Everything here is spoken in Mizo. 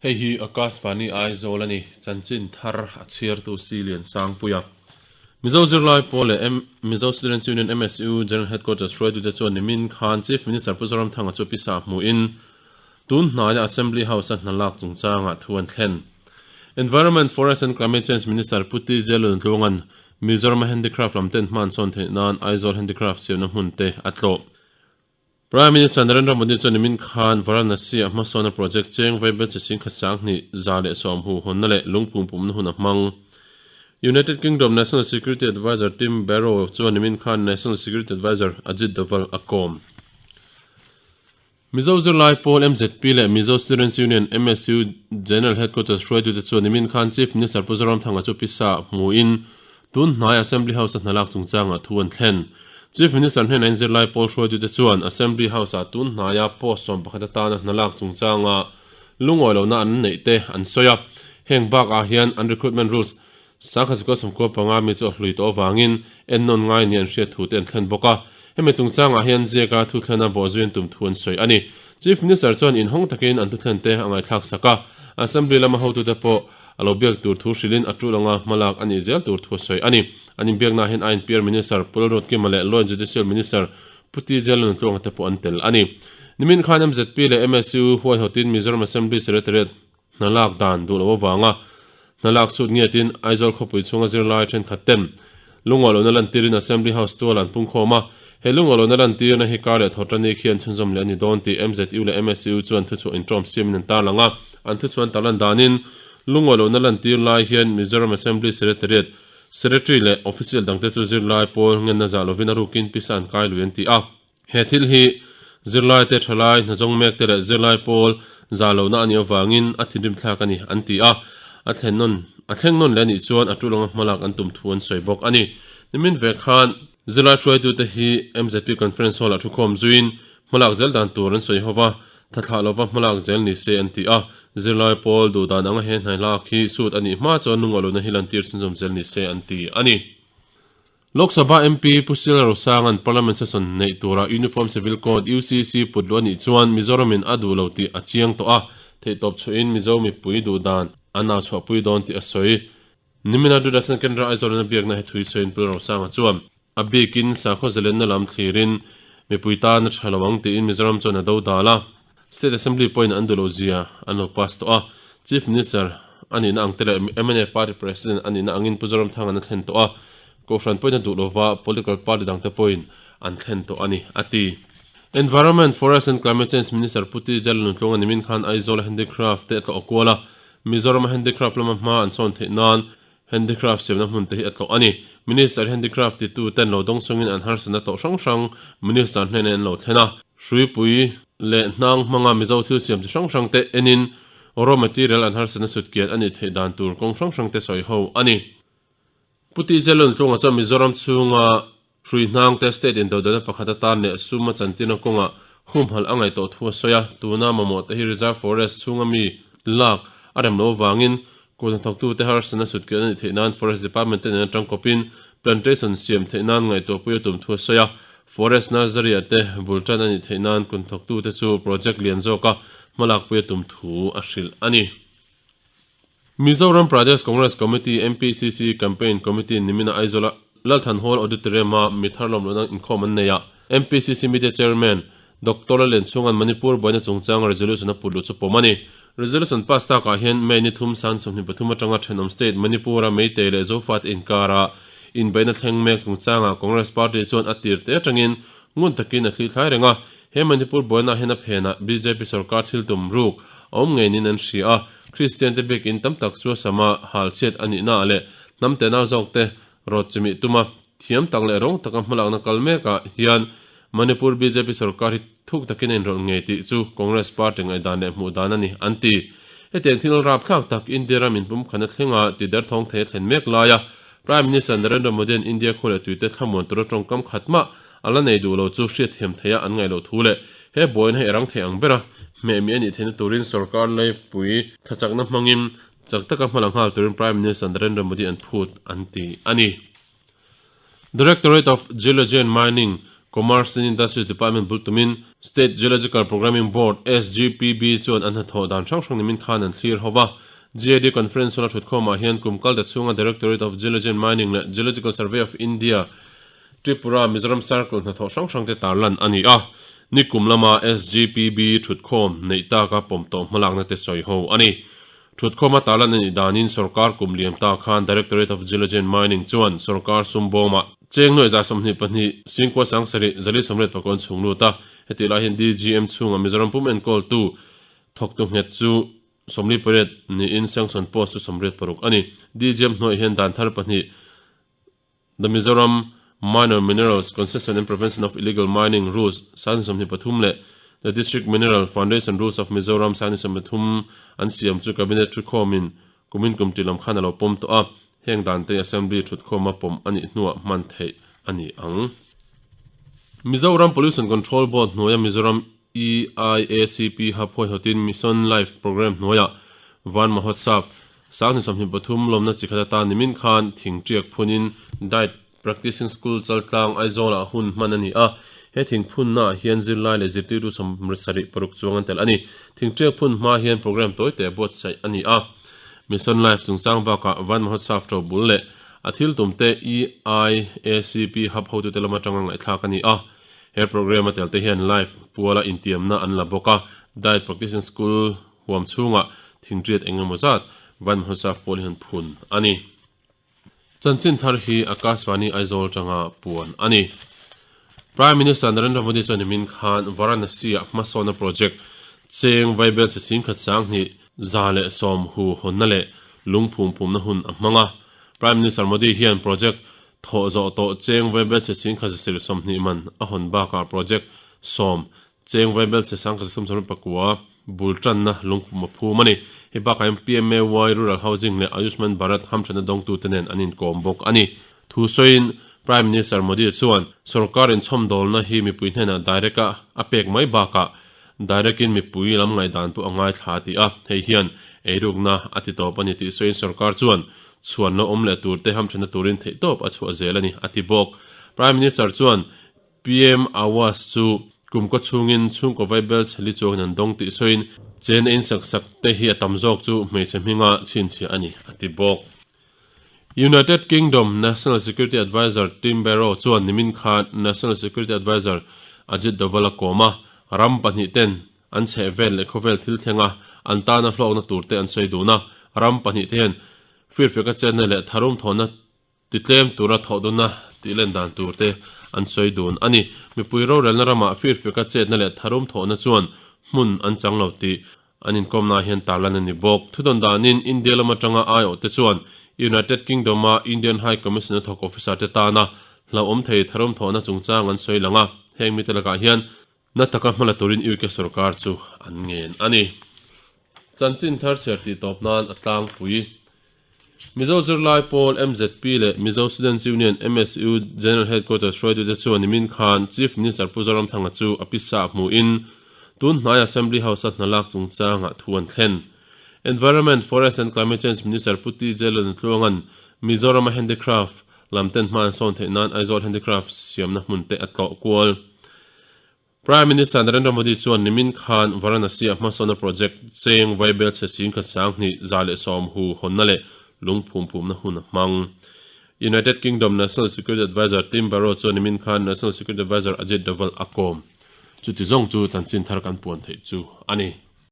Hei hi Akashvani Aizawl a ni, chanchin thar a chhiartu Si Liansangpuia. Mizo zirlai pawl leh Mizo Students Union, MSU, General Headquarters hruaitute chuan nimin khan Chief Minister Pu Zoramthanga chu pisa hmuhin tun hnaia Assembly House-a hna lak chungchangah thu an thlen. Environment, Forest and Climate Change Minister Pu TJ Luntluanga'n Mizorama handicraft lam ten hman sawn theih nan Aizawl Handicraft siamna hmun te a tlawh. Prime Minister Narendra Modi chuan nimin khan Varanasi-ah hmasawna project cheng vaibel chi singkhat 20 110 hawnna leh lungphung pumna hun a hmang. United Kingdom National Security Adviser Tim Barrow chuan nimin khan National Security Adviser Ajit Doval a kawm. Mizo zirlai pawl MZP leh Mizo Students Union, MSU, General Headquarters hruaitute chuan nimin khan Chief Minister Pu Zoramthanga chu pisa hmuin tun hnai Assembly House-a hnalak chungchangah thu an thlen. Chief Minister hnenah in zirlai pawl hruaitute chuan Assembly House-ah tun hnaia post 11 atana hnalak chungchanga lungawi lohna an neih te an sawi a. Heng bakah hian an recruitment rules 1995 mi chu a hlui tawh avangin ennawn ngai ni an hriat thu te an thlen bawk a. Hemi chungchangah hian ziaka thuthlena bawhzuiin tum thu an sawi a ni. Chief Minister chuan inhawng takin an thuthlente a ngaihthlak sak a, Assembly lama hotute pawh a lo biak tur thu hrilhin a tul anga hmalak a nih zel tur thu a sawi a ni. An inbiaknaah hian INPR Minister Pu Lalruatkima leh Law and Judicial Minister Pu TJ Lalnuntluanga te pawh an tel a ni. Nimin khan MZP leh MSU huaihawtin Mizoram Assembly Secretariat hna lak dan duh loh avanga hna lak chhut ngetin Aizawl khawpui chhunga zirlai thenkhat ten lungaw lohna lantirin Assembly House tual an pungkhawm a, he lungaw lohna lantirna hi kar leh thawtani khi an chhunzawm leh a ni dawn tih MZU leh MSU chuan thuchhuah inṭawm siamin an tarlang a, an thuchhuah an tarlan danin lungaw lohna lantir lai hian Mizoram Assembly Secretariat Secretary leh Official dangte chu zirlai pawl ngenna zah lovin a rukin pisa an kai lui an ti a. He thil hi zirlaite thalai hnazawng mekte leh zirlai pawl zah lohna a nih avangin a thinrim thlak a ni an ti a, a thlen nawn a thleng nawn leh a nih chuan a tul anga hmalak an tum thu an sawi bawk a ni. Nimin ve khan zirlai hruaitute hi MZP Conference Hall-ah thukhawm zuiin hmalak zel dan tur an sawi ho va, tha thlah lova hmalak zel ni se an ti a, zirlai pawl duh dan anga he hnai hlak hi sut a nih hma chuan lungaw lohna hi lantir chhunzawm zel ni se an ti a ni. Lok Sabha MP Pu Sila Rosanga'n Parliament Session neih tura Uniform Civil Code, UCC, put luh a nih chuan Mizoramin a duh lo tih a chiang tawh a, theihtawp chhuahin Mizo mipui duh dan an au chhuahpui dawn tih a sawi. Nimina Doordarshan Kendra Aizawl-in a biakna he thui sawiin Pu Rosanga chuan a bikin sakhaw zalenna lam thlirin mipui tan a tha lo ang tiin Mizoram chuan a do dal a. State Assembly pawhin an duh loh zia an lo pass tawh a, Chief Minister a nihna ang te leh mnf Party President a nihna angin Pu Zoramthanga'n a thlen tawh a, Kohhran pawhin a duh lova political party dangte pawhin an thlen tawh a ni, a ti. Environment, Forest and Climate Change Minister Pu T. Jalnuntlung a nimin khan Aizawl-a handicraft te a tlawh kual a, Mizorama handicraft lama hma an sawn theih nan Handicraft siamna hmun te hi a tlawh a ni. Minister handicraft titu ten lo dawng chungin an harsatna tawh hrang hrang Minister hnenah an lo thlen a. Hruipui leh hnang hmanga Mizo thil siam chi hrang hrang te enin raw material an harsatna sutkian a nih theih dan tur kawng hrang hrang te sawi ho a ni. Pu TJ Luntluanga chuan Mizoram chhunga hrui hnang te state indodana pakhat atan leh sum a chantirna kawngah humhalh a ngaih tawh thu a sawi a, tuna mamawh te hi Reserve Forest chhunga mi lak a rem loh avangin kut hnathawktute harsatna sutkian a nih theih nan Forest Department te nen atang kawpin plantation siam theih nan ngaihtuahpui a tum thu a sawi a, Forest Nursery ah te bul tan a nih theih nan kut hnathawktute chu project lian zawka hmalakpui a tum thu a hrilh a ni. Mizoram Pradesh Congress Committee, MPCC, Campaign Committee nimina Aizawla Lalthan Hall Auditorium-a mi thar lawmlohna inkhawm an nei a. MPCC Media Chairman, Doctor Lallianchhunga'n Manipur buaina chungchang resolution a put luh chu pawm a ni. Resolution pass takah hian May ni thum san 23 atanga thenawm state Manipur-a Meitei leh Zofate inkara inbeihna thleng mek chungchangah Congress party chuan a tir te atangin ngun takin a thli thlai reng a. He Manipur buaina hian a phenah bjp sorkar thil tum ruk a awm ngei niin an hria a, Kristian te biak in tam tak chu a sama hal chhiat a nihna ah leh hnam te nau zawk te rawt chimih tuma thiam tak leh rawng taka hmalakna kal mekah hian Manipur bjp sorkar hi thuk takin a inrawlh ngei tih chu Congress party ngaihdan leh hmuh dan a ni an ti. Hetiang thil rapthlak tak India ram inpumkhatna thlenga ti derthawng thei a thlen mek laia Prime Minister Narendra Modi-a'n India khua leh tuite thlamuan tura tawngkam khat mah A la nei duh lo chu hriatthiam theia an ngaih loh thu leh he buaina hi a rang thei ang bera hmehmi a nih theihna turin sorkar leipui thachakna hmangin chak taka hma la nghal turin Prime Minister Narendra Modi an phut an ti a ni. Directorate of Geology and Mining, Commerce and Industries Department bul tumin State Geological Programming Board, SGPB, chuan an hnathawh dan hrang hrang nimin khan an thlir ho va. GAD Conference hall a thutkhawmah hian kum kal ta chhunga Directorate of Geology and Mining leh Geological Survey of India, Tripura, Mizoram Circle hnathawh hrang hrangte tarlan a ni a. Nikum lama SGPB thutkhawm neih taka pawm tawh hmalakna te sawi ho a ni. Thutkhawma tarlan a nih danin sorkar kum liam ta khan Directorate of Geology and Mining chuan sorkar sum bawmah cheng nuaih 22 singkua sangsarih 480 pakawn chhung lut a, hetih lai hian DGM chhunga Mizoram pum enkawltu thawktu nghet chu 48 niin sanction post chu 86 a ni. DGM hnuaiah hian dan thar pahnih The Mizoram Minor Minerals Concession and Prevention of Illegal Mining Rules 23 leh The District Mineral Foundation Rules of Mizoram 23 an siam chu Cabinet thukhawmin kumin kum tih lam khan a lo pawm tawh a, heng dan te Assembly thutkhawma pawm a nih hnuah hman theih a ni ang. Mizoram Pollution Control Board hnuaia Mizoram EIACP Hub huaihawtin Mission Life Programme hnuaiah Van Mahotsav 2023 lawmna chi khat atan nimin khan thingṭiak phunin Diet Practicing School Chaltlang Aizawlah hun hman a ni a, he thingphunnaah hian zirlai leh zirtirtu 76 chuang an tel a ni. Thingṭiak phun hma hian programme tawi te buatsaih a ni a. Mission Life chungchang bakah Van Mahotsav ṭo bul leh a thil tumte EIACP Hub hotute lam aṭanga ngaihthlak a ni a. He programme a telte hian Life puala intiamna an la bawk a, Diet Practicing School huam chhungah thingriat eng emaw zat Van Mahotsav pawl hian phun a ni. Chanchin thar hi Akashvani Aizawl tanga puan a ni. Prime Minister Narendra Modi chuan nimin khan Varanasi-ah hmasawnna project cheng vaibel chi singkhat 20 110 hu hawnna leh lungphum phumna hun a hmang a. Prime Minister Modi hian project Thawh zawh tawh cheng vaibelchhe 1020 man a hawn bakah project sawm cheng vaibelchhe 1339 bul tanna lungpum a phum a ni. Hei bakah hian PMAY Rural Housing leh Ayushman Bharat hamthatna dawngtute nen an inkawm bawk a ni. Thu sawiin Prime Minister Modi chuan sorkar inchhawmdawlna hi mipui hnenah direct a a pek mai bakah direct in mipui lam ngaihdan pawh a ngaithla a ti a, hei hian eirukna a ti tawp a ni tih sawiin sorkar chuan chhuan lo awm leh tur te hamthatna turin theihtawp a chhuah zel a ni, a ti bawk. Prime Minister chuan PM Awas chu kum kaw chhungin chhungkaw vaibel chheli chuangin an dawng tih sawiin chen a insak sak te hi a tam zawk chu hmeichhe hminga chhinchhiah a ni, a ti bawk. United Kingdom National Security Adviser Tim Barrow chuan nimin khan National Security Adviser Ajit Doval a kawm a, ram pahnih ten An chheh vel leh khawvel thil thlenga an tana hlawkna turte an sawi dun a, ram pahnihte hian firfiaka chenna leh tharum thawhna titlem tura thawh dunna tih len dan turte an sawi dun a ni. Mipui rorelna ramah firfiaka chetna leh tharum thawhna chuan hmun an chang lo tih an inkawmnaah hian tarlan a ni bawk. Thudawn danin India lam atanga aiawhte chuan United Kingdom-a Indian High Commission-a thawk officer-te tana hlauhawm thei tharum thawhna chungchang an sawi lang a, heng mite lakah hian Na taka hmala turin UK sorkar chu an ngen a ni. Chanchin thar chhiar tih tawp nan a tlangpui. Mizo zirlai pawl MZP leh Mizo Students Union, MSU, General Headquarters hruaitute chuan nimin khan Chief Minister Pu Zoramthanga chu a pisa hmuhin tun hnai Assembly House-a hna lak chungchangah thu an thlen. Environment, Forest and Climate Change Minister Pu TJ Lalnuntluanga'n Mizorama handicraft lam ten hma an sawn theih nan Aizawl Handicraft siamna hmun te a tlawh kual. Prime Minister Narendra Modi chuan nimin khan Varanasi-ah hmasawnna project cheng vaibel chhe 22 110 hu hawnna leh lungphum phumna hun a hmang. United Kingdom National Security Adviser Tim Barrow chuan nimin khan National Security Adviser Ajit Doval a kawm. Chuti zawng chu chanchin thar kan puan theih chu a ni.